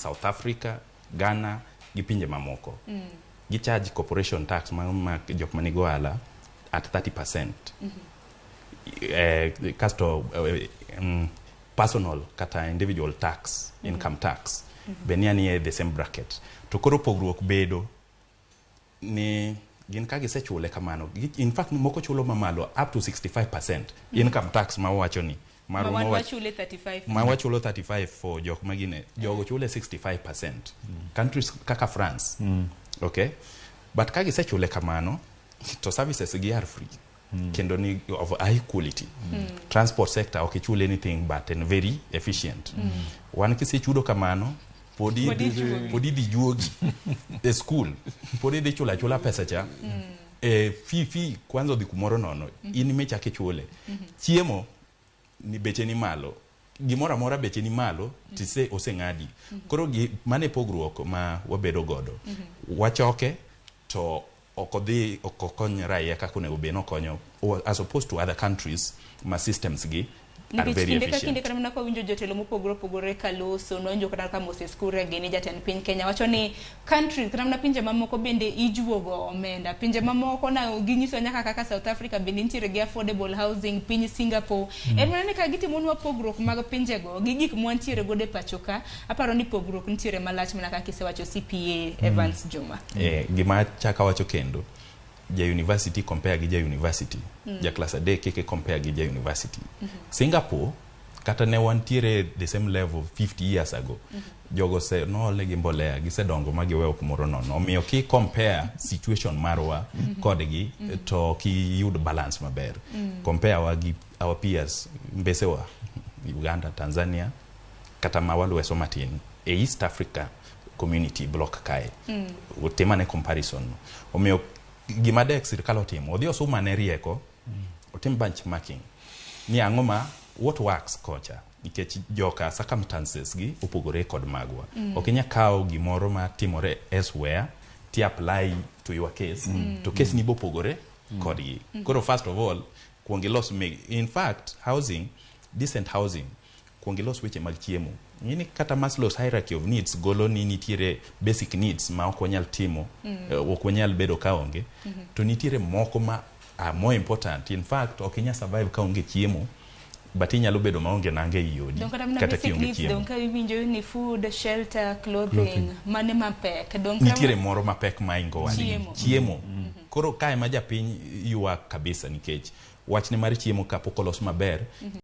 South Africa, Ghana gi pinje mamoko gi charge corporation tax ma jok manigi ohala at 30%. Kasto personal kata individual tax, income tax be ni anie the same bracket. To koro pogruok bedo ni gin ka gisechule kamano, in fact moko chulo mamalo up to 65% income tax ma wawacho ni Ma wan wachule 35. Ma wachulo 35 for jok magine, jogo chule 65%, countries kaka France. Okay, but ka gisechule kamano to services gi are free kendo ni of high quality. Transport sector ok ichul anything but en very efficient. Wan kisechudo kamano podi Pod ijuogi. Pod idhi juogi e school, pod idhi chulo achula pesa cha e fee kwanza odhi kumoro nono in michak ichule. Chiemo ni beche ni malo, gimoro amora beche ni malo tise oseng'adi. Koro gi mane pogruok ma wabedo godo, wachoke to ok odhi, ok okony raia kaka onego bed nokonyo as opposed to other countries ma systems gi are Nikech very kinde ka kinde efficient. Kata mana ka wawinjo jotelo mopogore opogore ka loso, nwawinjo kata ka Moses Kuria gini, jatend piny Kenya, wacho ni countries kata mana pinje mamoko bende ijuogo omenda. Pinje mamoko na ginyiso nyaka kaka South Africa bende nitiere gi affordable housing, piny Singapore. En mana ni ka gitimonwa pogruok mag pinjego gi gik mwantiere godo e pacho ka, aparo ni pogruok nitiere malach mana kaka isewacho, CPA Evans Juma. Gima chaka wacho kendo, ja university compare gi ja university, ja class 3 kik compare gi ja university. Singapore kata ne wantiere the same level 50 years ago, jogo se noolnegi mbolea, gisedongo ma giweyo kumoro nono. Omiyo ki compare situation marwa kodgi to kiyud balance maber. Compare wa gi our peers, mbesewa Uganda, Tanzania, kata ma walweso matin e East Africa Community block kae, utimane comparison no. Omiyo gima dek sirikal otimo, odhi osumane rieko, otim benchmarking ni ang'o ma what works kocha, nikech joka circumstances gi opogore kod magwa. Ok inya kawo gimoro ma timore elsewhere ti apply to your case, to case ni bopogore kodgi. Koro first of all kuong ilos in fact housing, decent housing, kuong ilos weche mag chiemo. Ng'ini kata Maslow's hierarchy of needs golo ni nitiere basic needs ma ok wanyal timo, ok wanyal bedo kaonge, to nitiere moko ma are more important. In fact ok inyal survive kaonge chiemo, but inyalo bedo maonge nanga ei odi Dong kata mana kata basic kionge needs chiemo. Dong ka iwinjo ni food, shelter, clothing, Clothing. mane mapek? Dong kata Nitiere moro mapek maingo wadgi. Chiemo. Chiemo. Koro kae ma japiny ywak kabisa nikech wachne mar chiemo kapok olos maber.